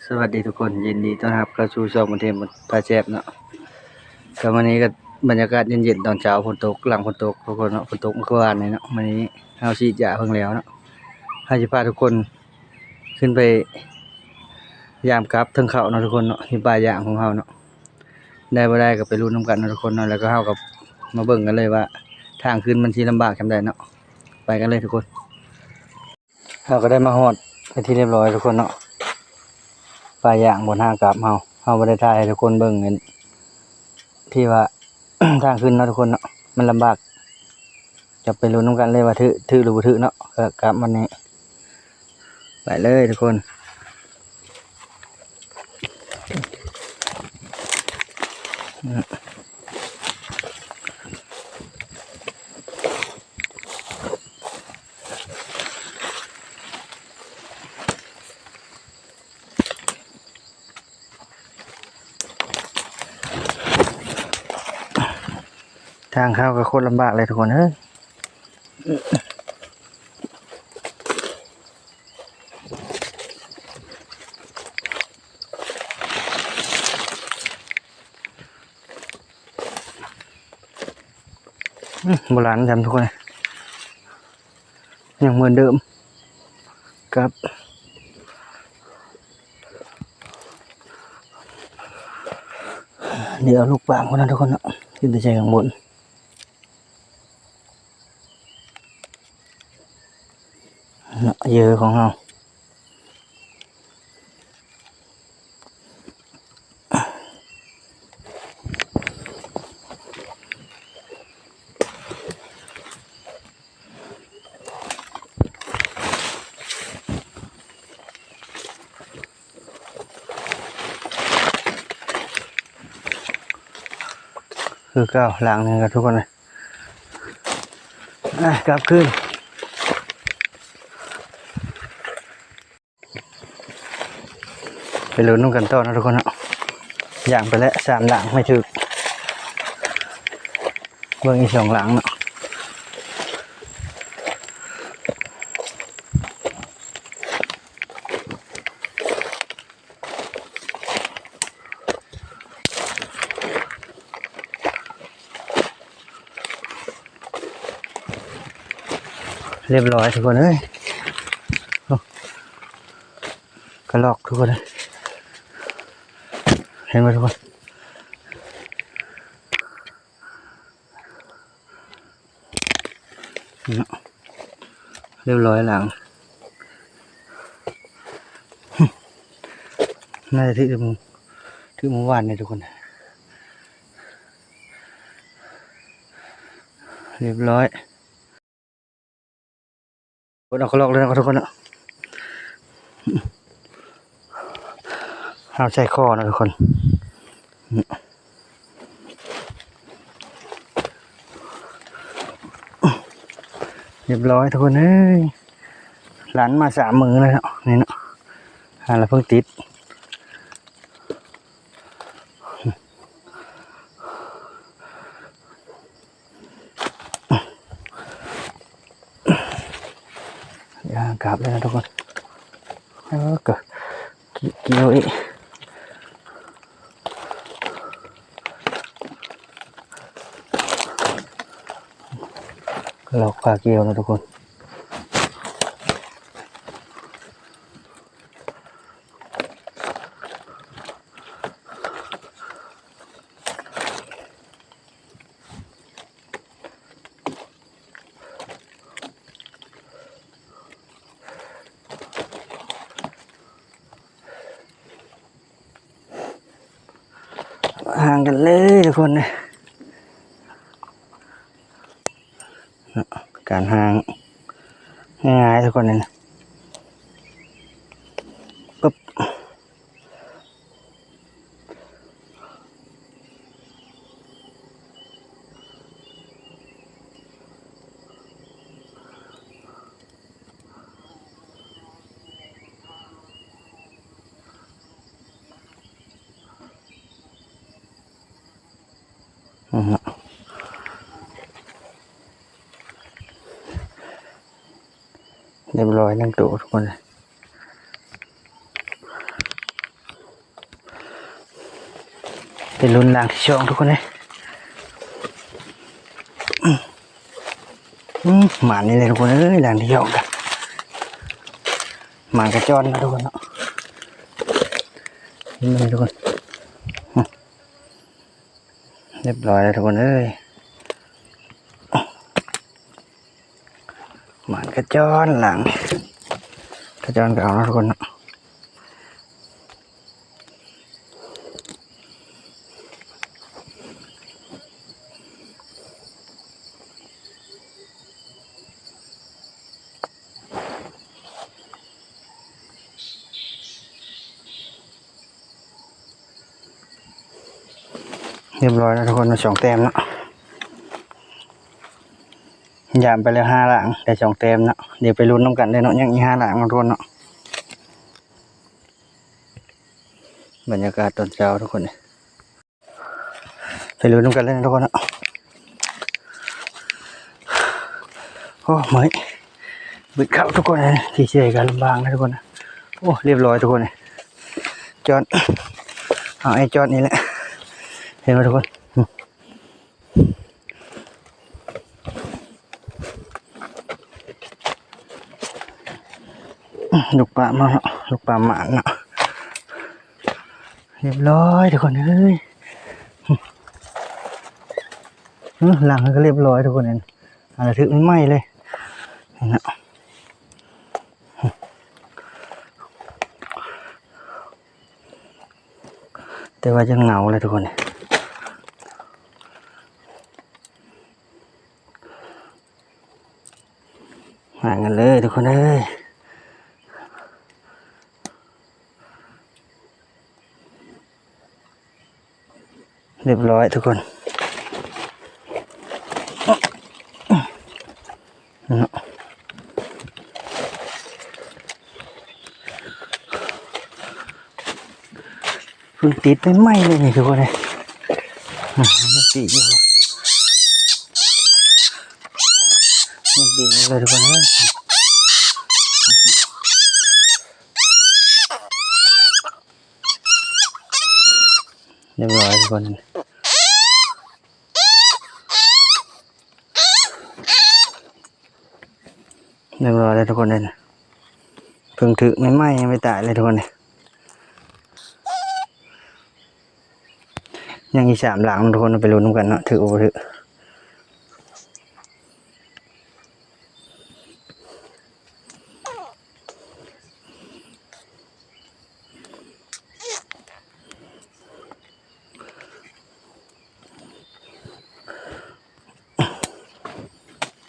ສະຫວັດດີທຸກຄົນ, ຍິນດີຕ້ອນຮັບເຂົ້າສູ່ຊ່ອງບຸນເທມພາແຊບເນາະ. ກໍມື້ນີ້ກໍບັນຍາກາດເຢັນໆ ຕອນເຊົ້າ ຝົນຕົກ, ຫຼັງຝົນຕົກ ທຸກຄົນເນາະ, ຝົນຕົກມື້ວານນີ້ເນາະ. ມື້ນີ້ເຮົາສີດຢາເພິ່ງແລ້ວເນາະ, ເຮົາຊິພາທຸກຄົນຂຶ້ນໄປຢາມກັບເທິງເຂົາເນາະ ທຸກຄົນເນາະ, ທີ່ປ່າຢາງຂອງເຮົາເນາະ. ໄດ້ບໍ່ໄດ້ກໍໄປລຸ້ນນຳກັນເນາະ ທຸກຄົນເນາະ. ແລ້ວກໍເຮົາກໍມາເບິ່ງກັນເລີຍວ່າ ທາງຂຶ້ນມັນຊິລຳບາກສ່ຳໃດເນາະ. ໄປກັນເລີຍທຸກຄົນ. ເຮົາກໍໄດ້ມາຮອດເປັນທີ່ຮຽບຮ້ອຍທຸກຄົນເນາະ, ປ່າຢາງບ່ອນທາງກັບເຮົາ. ເຮົາບໍ່ໄດ້ຖ່າຍໃຫ້ທຸກຄົນເບິ່ງອັນທີ່ວ່າ ທາງຂຶ້ນເນາະທຸກຄົນເນາະ, ມັນລຳບາກ. ຈະໄປລຸ້ນນຳກັນເລີຍວ່າຖືກ ຖືກຫຼືບໍ່ຖືກເນາະ, ກໍກັບວັນນີ້. ໄປເລີຍທຸກຄົນ. ທາງເຂົ້າກໍໂຄດລຳບາກເລີຍທຸກຄົນເອີຍ. ອືມ ໂບລານຈຳທຸກຄົນເອີຍ. ຍັງເໝືອນເດີມ ກັບ ດຽວເອົາລູກປາງກ່ອນນະທຸກຄົນເນາະ, ຂຶ້ນໄປໃສ່ຂ້າງບົນເນາະ ເຫຍື່ອຂອງເຮົາ. ຄືເກົ່າ ລ້າງນີ້ກໍທຸກຄົນເລີຍ. ອ່ະ ກັບຄືນ ໄປລຸ້ນນຳກັນຕໍ່ເນາະທຸກຄົນເນາະ. ຍ່າງໄປແລ້ວສາມຫຼັງ ໄມ່ຖືກ. ເບິ່ງອີກສອງຫຼັງເນາະ. ຮຽບຮ້ອຍທຸກຄົນເອີຍ. ໂອ້ ກະລອກທຸກຄົນເອີຍ. ເຫັນບໍ່ທຸກຄົນ? ເນາະ ຮຽບຮ້ອຍຫຼັງ. ໜ້າຈະຖືກ ຖືກມື້ວານນີ້ທຸກຄົນ. ຮຽບຮ້ອຍ. ເອົາກະລອກເລີຍເນາະທຸກຄົນເນາະ. ເຮົາໃສ່ຄໍເນາະທຸກຄົນ. ຮຽບຮ້ອຍທຸກຄົນເອີຍ. ລັນມາສາມມື້ແລ້ວເນາະ ນີ້ເນາະ. ຫາລະເພິ່ງຕິດ. ຢ່າກັບເລີຍນະທຸກຄົນ. ເອີ ກະ ກະ ກະເອົາອີກ ລອກພາກ່ຽວນະທຸກຄົນ. ຫ່າງກັນເລີຍທຸກຄົນເອີຍ. ເນາະ ການຮ່າງງ່າຍໆ ທຸກຄົນເອີຍ ປຶບ. ຮຽບຮ້ອຍໜຶ່ງໂຕທຸກຄົນເອີຍ. ไปลุ้นหลังที่สองทุกคนเอ้ย อืม หมานนี่เลยทุกคนเอ้ย หลังที่สองกะ หมานกะจ้อนนะทุกคนเนาะ นี่ทุกคน เรียบร้อยแล้วทุกคนเอ้ย หมานกะจ้อนหลัง กะจ้อนกะเอาเนาะทุกคนเนาะ เรียบร้อยแล้วทุกคน สองแต้มเนาะ ยามไปแล้วห้าหลัง ได้สองแต้มเนาะ เดี๋ยวไปลุ้นนำกันเลยเนาะ ยังอีกห้าหลังเนาะทุกคนเนาะ บรรยากาศตอนเช้าทุกคน ไปลุ้นนำกันเลยนะทุกคนเนาะ โอ้ เมื่อย บึดเข้าทุกคนเลย ที่เชียร์กันลำบากนะทุกคนนะ โอ้ เรียบร้อยทุกคนเลย จอน เอาไอ้จอนนี่แหละ เห็นไหมทุกคน ลูกปลามาเนาะ ลูกปลาหมานเนาะ เรียบร้อยทุกคนเอ้ย อื้อ หลังก็เรียบร้อยทุกคนเอ้ย อันละถืกใหม่ๆเลย นี่นะ แต่ว่ายังเหงาเลยทุกคน หากันเลยทุกคนเอ้ย เรียบร้อยทุกคน เนาะ เพิ่งติดใหม่ๆเลยนี่ทุกคนเอ้ย อ่ะ ยังติดอยู่ ยังติดอยู่เลยทุกคนเอ้ย เรียบร้อยทุกคน เรียบร้อยแล้วทุกคนเอ้ย เพิ่งถืกใหม่ๆ ยังไม่ตายเลยทุกคนเอ้ย ยังอีกสามหลังทุกคน ไปลุ้นนำกันเนาะ ถืกบ่ถืก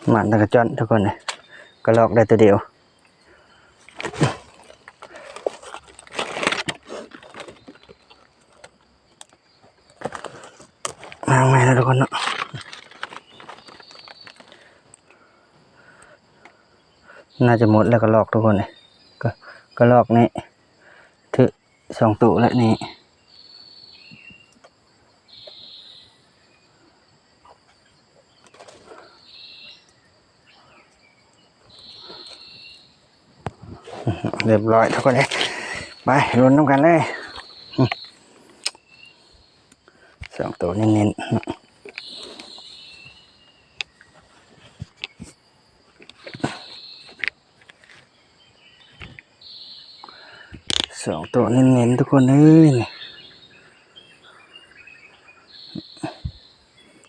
หมานแต่กะจ้อนทุกคนเอ้ย กะลอกได้ตัวเดียว มาใหม่แล้วทุกคนเนาะ น่าจะหมดแล้วกะลอกทุกคนเอ้ย กะ กะลอกนี่ ถืกสองตัวแล้วนี่ เรียบร้อยทุกคนเอ้ย ไปลุ้นนำกันเลย สองตัวเน้นๆ สองตัวเน้นๆ ทุกคนเอ้ย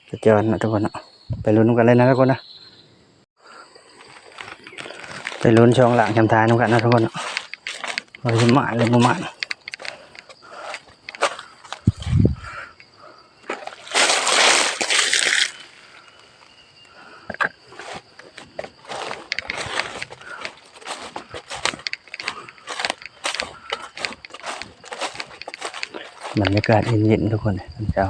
กะจ้อนเนาะทุกคนเนาะ ไปลุ้นนำกันเลยนะทุกคนนะ ไปลุ้นช่องหลังช่องท้ายนำกันเนาะทุกคนเนาะ ว่าสิหมานหรือบ่หมาน บรรยากาศเย็นๆ ทุกคน ตอนเช้า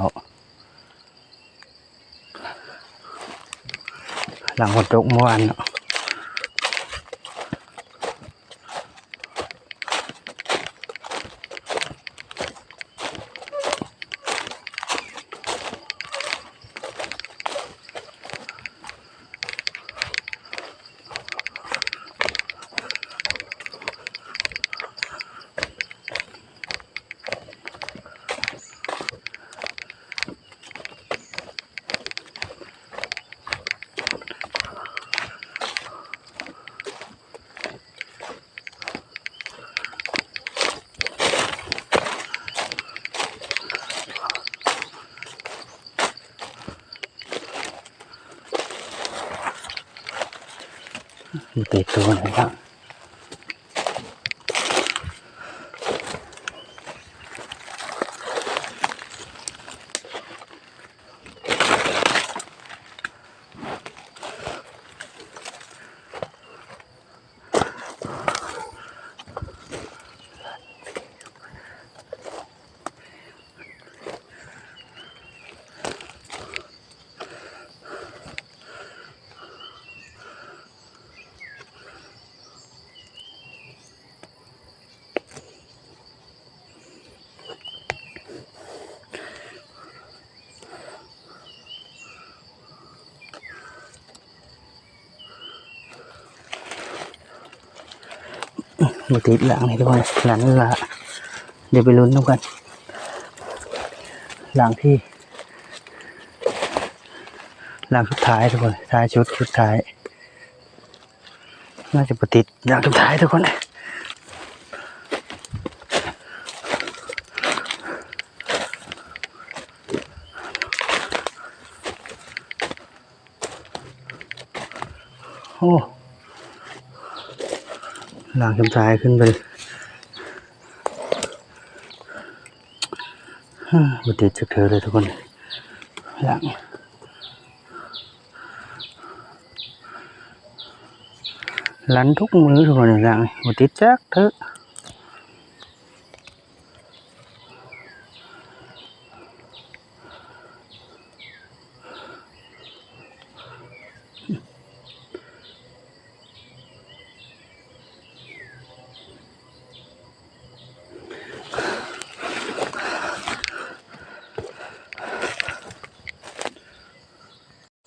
หลังฝนตกเมื่อวานเนาะ เ ບໍ່ຕິດໂຕນີ້ເນາະ. ບໍ່ຕິດຫຼັງນີ້ທຸກຄົນ ຫຼັງນີ້ລະ ດຽວໄປລຸ້ນນຳກັນ ຫຼັງທີ່ ຫຼັງສຸດທ້າຍທຸກຄົນ ທ້າຍສຸດ ສຸດທ້າຍ. ໜ້າຈະບໍ່ຕິດຢ່າງສຸດທ້າຍທຸກຄົນ. ໂອ້ ຫຼັງສຸດທ້າຍຂຶ້ນໄປ ບໍ່ຕິດຈັກເທື່ອເລີຍທຸກຄົນ. ຫຼັງ ລັນທຸກມື້ທຸກຄົນ ຫຼັງນີ້ບໍ່ຕິດຈັກເທື່ອ.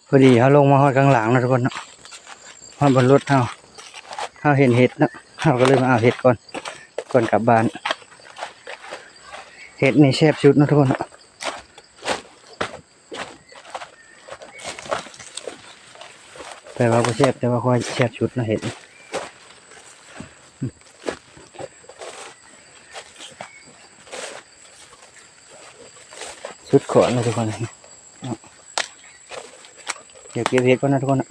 ພໍດີເຮົາລົງມາຮອດກາງຫຼັງເນາະທຸກຄົນເນາະ ຮອດບ່ອນລົດເຮົາ ເຮົາເຫັນເຫັດເນາະ ເຮົາກໍເລີຍມາເອົາເຫັດກ່ອນ ກ່ອນກັບບ້ານ. ເຫັດນີ້ແຊບສຸດເນາະທຸກຄົນເນາະ ແປວ່າບໍ່ແຊບ ແຕ່ວ່າຂ້ອຍແຊບສຸດເນາະເຫັດ. ສຸດຂອນເລີຍທຸກຄົນ ດຽວເກັບເຫັດກ່ອນນະທຸກຄົນນະ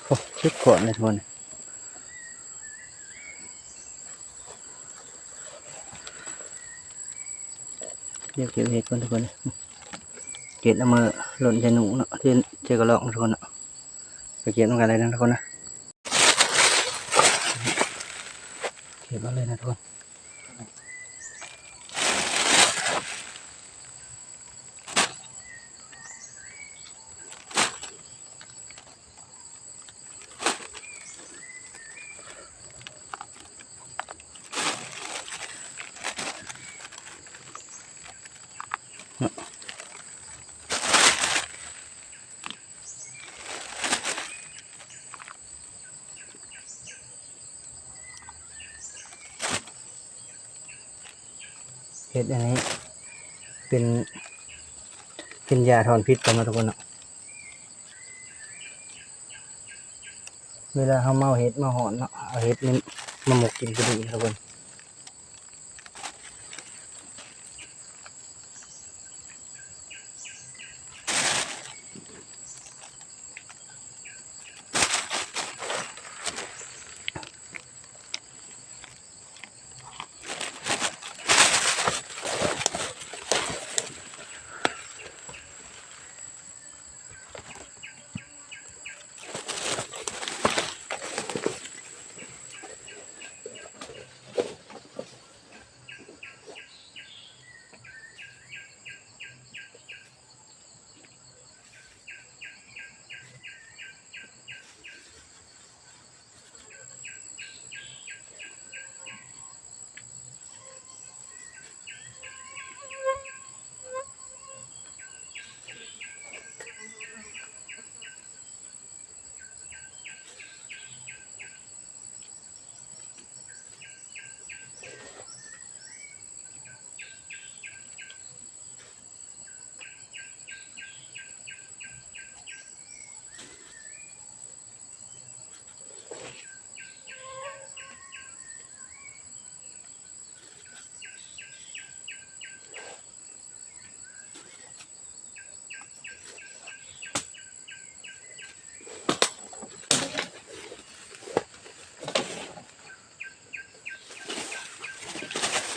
ໂອ້ ສຸດຂອນເລີຍທຸກຄົນ. ດຽວເກັບເຫັດກ່ອນທຸກຄົນ ເກັບເອົາມາຫຼົ່ນໃສ່ໜູເນາະ ໃສ່ ໃສ່ກະລອກນະທຸກຄົນເນາະ ໄປເກັບນຳກັນເລີຍນະທຸກຄົນນະ. ເກັບເອົາເລີຍນະທຸກຄົນ. ເຫັດອັນນີ້ເປັນ ເປັນຢາຖອນພິດເນາະທຸກຄົນເນາະ. ເວລາເຮົາເມົາເຫັດເມົາຮ້ອນເນາະ ເອົາເຫັດນີ້ມາໝົກກິນກໍດີນະທຸກຄົນ. ເ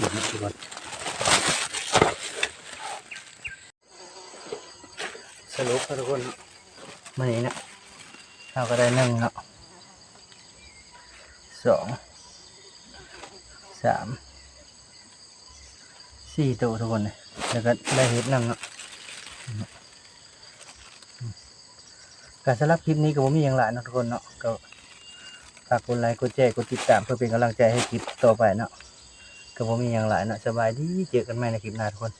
ນີ້ເນາະທຸກຄົນ ສະຫຼຸບເນາະທຸກຄົນ ມື້ນີ້ເນາະ ເຮົາກໍໄດ້ໜຶ່ງເນາະ ສອງ ສາມ ສີ່ໂຕທຸກຄົນ ແລ້ວກໍໄດ້ເຫັດນຳເນາະ. ກໍສຳລັບຄລິບນີ້ກໍບໍ່ມີຫຍັງຫຼາຍເນາະທຸກຄົນເນາະ ກໍຝາກກົດໄລ ກົດແຊ ກົດຕິດຕາມ ເພື່ອເປັນກຳລັງໃຈໃຫ້ຄລິບຕໍ່ໄປເນາະ. ກໍບໍ່ມີຫຍັງຫຼາຍເນາະ ສະບາຍດີ ເຈີກັນໃໝ່ໃນຄລິບໜ້າທຸກຄົນ.